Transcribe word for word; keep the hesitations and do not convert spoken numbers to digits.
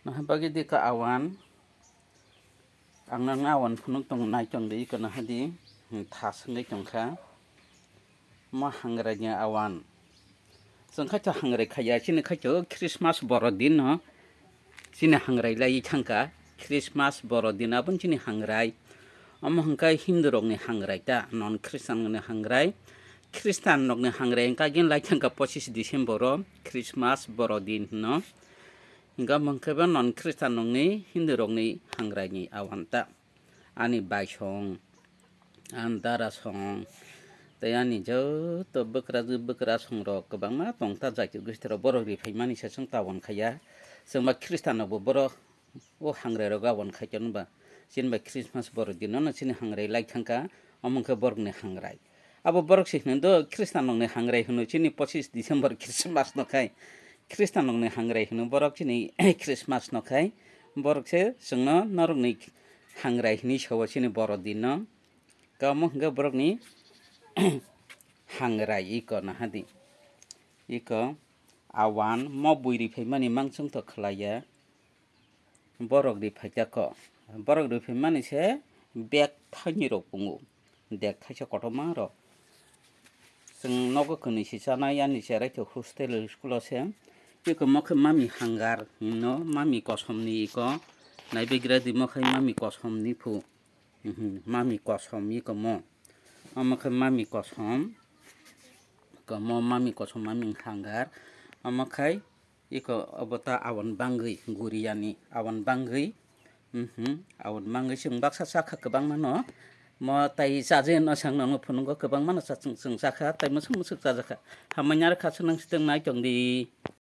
Naha bagwi di ka awan. Ang nang awan phunuk tong nai tong di, iko naha di. Hmm, tha swngwi tong kha. Mo hangrai ni awan. Chwng khaito hangrai khaya, chini khaito Christmas boro din no. Chini hangrai lai thang kha. Christmas boro din abon chini hangrai. Omo hwnkhe Hindu rok ni hangrai ta, non Christian ni hangrai. Christian rok ni hangrai hwnkhe agin lai thang kha pochis December o, Christmas boro din hwno. Hingkha hwnkhe bo non Christian rokni, Hindu rokni hangrai ni awan ta. Ani baisong, ani darasong, tei ani joto bwkrajwk bwkrasong rok kwbangma tong ta, jaiti gosti rok borok ri phaimani se chwng ta wan khaya. Chwng ba Christian rok bo borok o hangrai rok awan khai tongo ba. Chini ba Christmas borok dino no chini hangrai lai thang kha, omo hwnkhe borok ni hangrai. Abo borok se hino do, Christian rok ni hangrai hino chini pochis December Christmas no khai. Christian rok ni hangrai hino borok chini Christmas no khai. Borok se chwngno norok ni hangrai hinwi sao chini boro din no. Kamo hwnkhe borok ni hangrai iko naha di. Iko awan mo bui ri phaimani mangchwng to khlaiya. Borok ri phaikha ko. Borok ri phaimani se bag thaini rok pungo. Bag thaisa kotorma rok. Chwng nogo kwnwi si chanai, ani cherai khe hostel school o se. Iko mo khe mami hangar hino, mami kosom ni iko. Naibegra di mo khe mami kosom ni phu. Mhm, mami kosom iko mo. Omo khe mami kosom. Iko mo mami kosom, mami hangar. Omo khai iko obo ta awan bangwi guriyani, awan bangwi. Mhm, awan bangwi chwng baksa chakha kwbangma no. Mo tai chaje no sang no phunukgo kwbangma no cha-, chwng, chwng chakha, tai mwswk mwswk chajakha. Hamya nai rwkha, swnang swtwng nai tong di.